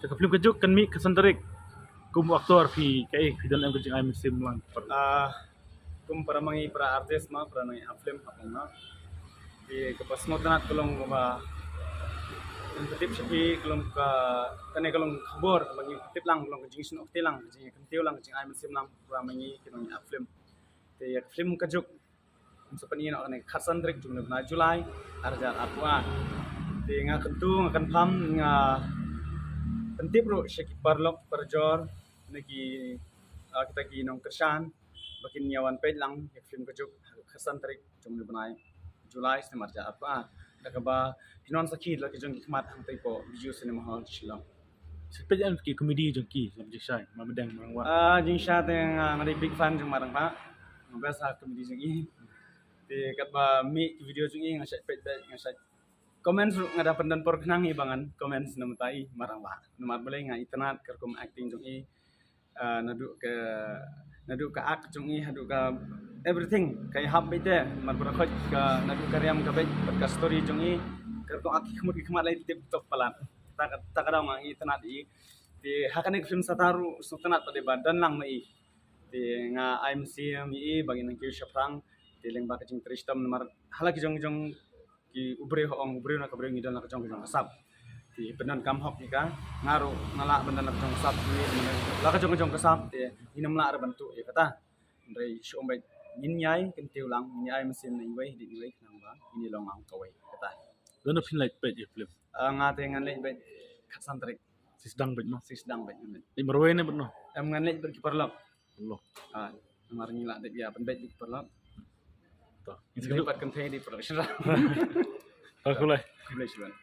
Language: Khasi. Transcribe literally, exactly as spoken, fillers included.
Ka film Ka Juk kan mih khatsan tarik. Kum u actor phi kaei phi don em ka jingai mynsiem lang? Ah, kum para ma ngi para artist ma para ngi ap film hapdeng ma. Te kaba sngewtynnat ka long kaba ngan pyntip sha phi ka long ka, kane ka long ka khubor kaba ngi pyntip lang, ka long ka jingsnoh kti lang, ka jingkyntiew lang, ka jingai mynsiem lang para ma ngi ki nongïaid film. Te ïa ka film Ka Juk sa pyni noh kane khatsan tarik jong u bnai July, ar hajar arphew ar. Te nga kyntu, nga confirm, nga pyntip ruh sha ki paralok parajor, ne ki, ah, kita ki nongkyrshan ba kin ïa wan peit lang ïa ka film Ka Juk khatsan tarik jong u bnai July snem ar hajar arphew ar. Da kaba phin wan sakhi da la ki jong ki khmat hangtei hapoh Bijou Cinema Hall Shillong. Sa peit em ki comedy jong ki, lam jingshai, Mama Deng, Marang Wah. Ah, jingshai te nga, nga dei big fan jong Marang Wah. Nga best ha comedy jong i. Te katba mih ki video jong i nga shait peit beit, nga shait comments ruh nga da pyndon por khnang i ba ngan comments na mynta i Marang Wah. Namar balei nga itynnat ka rukom acting jong i. Ah, naduh ka, naduh ka act jong i haduh ka everything ka i hap beit te, mar ba khot ka naduh ka riam ka beit bad ka story jong i, ka rukom act ki khmut ki khmat lei tip top palat. Ta ka, ta ka daw nga itynnat i. Te ha kane ka film Satar ruh sngewtynnat pat ba don lang ma i. Te nga ai mynsiem ïa i ba ngin nang kiew shaphrang. Te lyngba ka jingtrei shitom namar ha la ki jong jong ki u briew ha ong u briew na ka briew ngi don la ka jong ka jong ka sap. Te pyndonkam hok ïa ka, nga ruh nga lah ban don la ka jong ka sap, ngi la ka jong ka jong ka sap te ngin ym lah re ban tuh ïa kata. Hynrei shu ong beit ngin ïai kyntiew lang, ngin ïai mynsiem na iwei hadien iwei khnang ba ngin ïa long lang kawei kata. Don phin leit peit ïa film? Ah, nga te ngan leit beit khatsan tarik. Sisdang beit noh. Sisdang beit ngan leit. Leit marwei ne beit noh? Em, ngan leit beit ki paralok. Allah. Ah, namar ngi lah dep ïa pynbeit ki paralok. To. Ngi dei pat kynthei di production. Khublei. Khublei shibun.